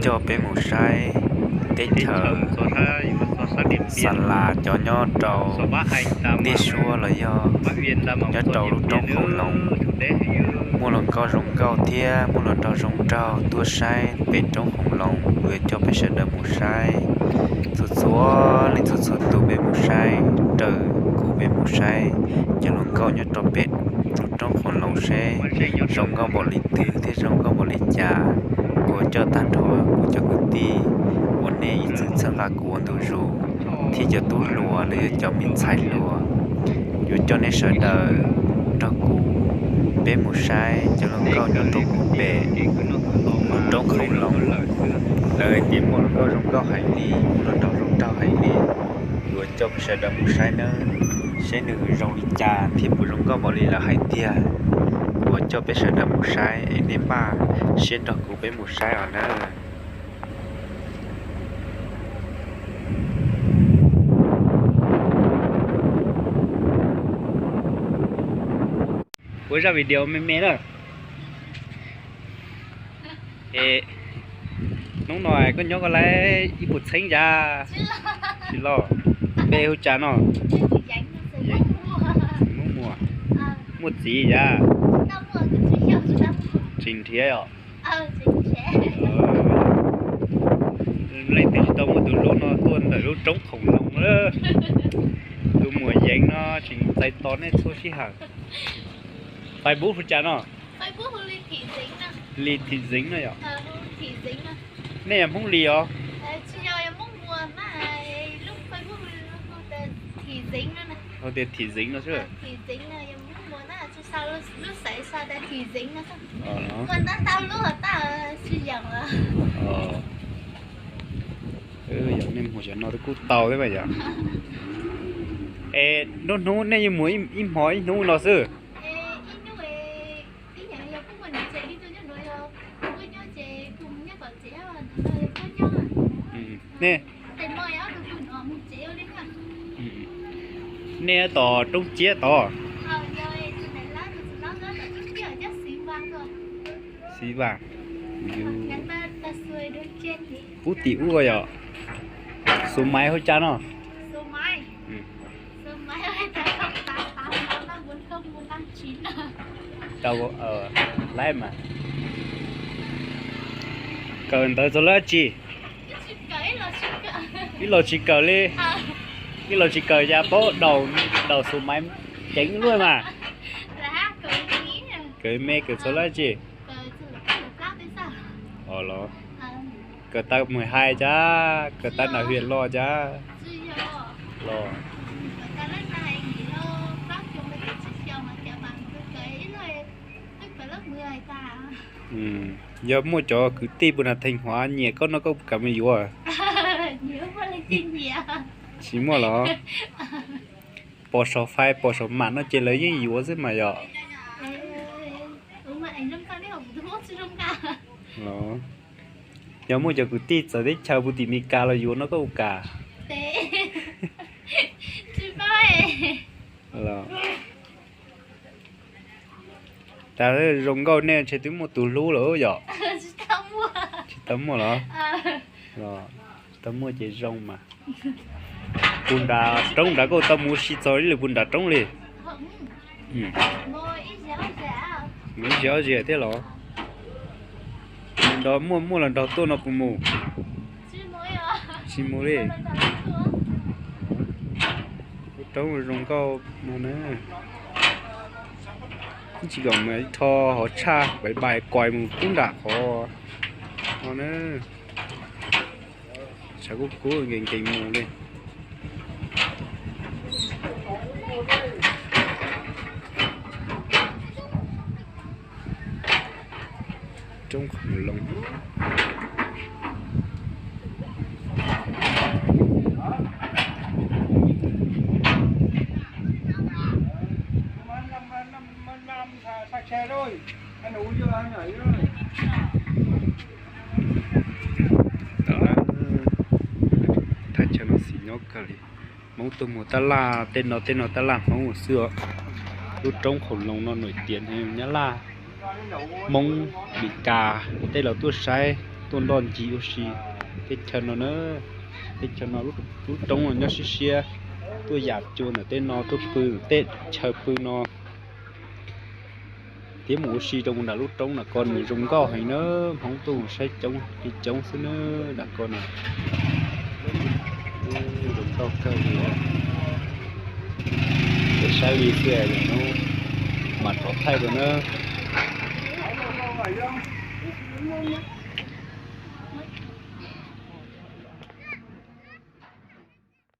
Coj peb mus saib teb chaws xa las cov nyob rau tej suab los yog nyob rau lub roob Khoom Loos. Muaj hluas nkauj zoo nkauj thiab muaj hluas nraug zoo nraug tuaj saib pem roob Khoom Loos, kuv yuav coj peb sawv daws mus saib. Txhua txhua leej txhua txhua tus peb mus saib, raws kuv peb mus saib cov hluas nkauj nyob rau pem lub roob Khoom Loos seb zoo nkauj npaum li twg thiab zoo nkauj npaum li cas. Kuv yuav coj tag nrho kuv cov kwv tij uas nej ib txwm txhawb nqa kuv ua ntu zus, thiab cov tub hluas los yog cov me ntxhais hluas. Yuav coj nej sawv daws nrog kuv, peb mus saib cov hluas nkauj nyob rau pem lub roob Khoom Loos. Lawv hais tias muaj hluas nkauj zoo nkauj heev li, muaj hluas nraug zoo nraug heev li. Yuav coj peb sawv daws mus saib nawb, seb nws zoo li cas thiab puas zoo nkauj npaum li lawv hais tiag. Kuv yuav coj peb sawv daws mus saib es nej maj siab nrog kuv peb mus saib os nawb. Ua zaj video me me na. Es hnub no koj nyob koj lab ib puas txheeb yas? Tsis los. Npe hu cas no? Muaj muaj, muaj txiv yas? Tsis nrhiav os. Leej twg tsis tau muaj tus hlub no tuaj ntawm lub roob Khoom Loos lawm. Tus muam Yeev no tseem txais tos nej txhua sij hawm. Facebook hu cas no? Li Thim Zeev no yom? Nej yog Hmoob Lis os? Hu tias Thim Zeev no xwb. Yog nej mus cov no kuj tau thiab mas yom. Es nruab hnub nej yeej mus ib hmo ib hnub no xwb? Nej, nej tos roob ciab tod. Xib Vaj, ub tim ub yom. Xus Maiv hu cas no? Tau, laib mas. Kawm ntawv txog lab tsi? Ib los tsis kawm li. Ib los tsis kawm cas paub daus, daus Xus Maiv ceev luaj mas. Kawm me kawm txog lab tsi? Os los, kawm tau mười hai cas, kawm tau nram hwm los cas? Los, yog muaj cov kwv tij puag nram Theej Huav nyiam koj no koj puas kam mus yuav? Tsis muaj los? Pom saum fais pom saum mam no ces lawv yeej yuav xwb mas yom. Los, yog muaj cov kwv tij txawv teb chaws puag tim Meskas los yuav no koj puas kam? Los, tas zoo nkauj nej ntshe twb muaj tus hlub lawm yom? Tsis tau muaj los? Tsis tau muaj ces zoo mas. Puag nram roob nrad koj tau mus si txog ib lwm puag nram roob li? Mus ib zaug ob zaug thiab los? Nrog muaj muaj los nrog tuaj no puas mus? Tsis mus li. Lub roob zoo nkauj no na. Tsis kom mus ib tho hov tshaj pais pais kuais mus kub nram qhov no na. Tshav kub kub nkees nkees mus li. Roob Khoom Loos. Thaj chaw no xis nyob kawg li. Hmoob tuaj muag tab laj, tej no tej no tab laj Hmoob xwb os. Lub roob Khoom Loos no nws tias Nyab Laj, Hmoob, Meskas tej los tuaj saib. tuaj nroj ncig ua si teb chaws no na. Teb chaws no lub roob no nyob siab siab, tuaj yam cua ntawm tej no tuaj pw, tej chaw pw no thiab mus ua si rau nram lub roob nram ko nws zoo nkauj heev na. Hmoob tuaj mus saib coob li coob xwb na nram ko na. Zoo nkauj kawg li. Peb saib li xwb, hnub mam rov thaij dua na.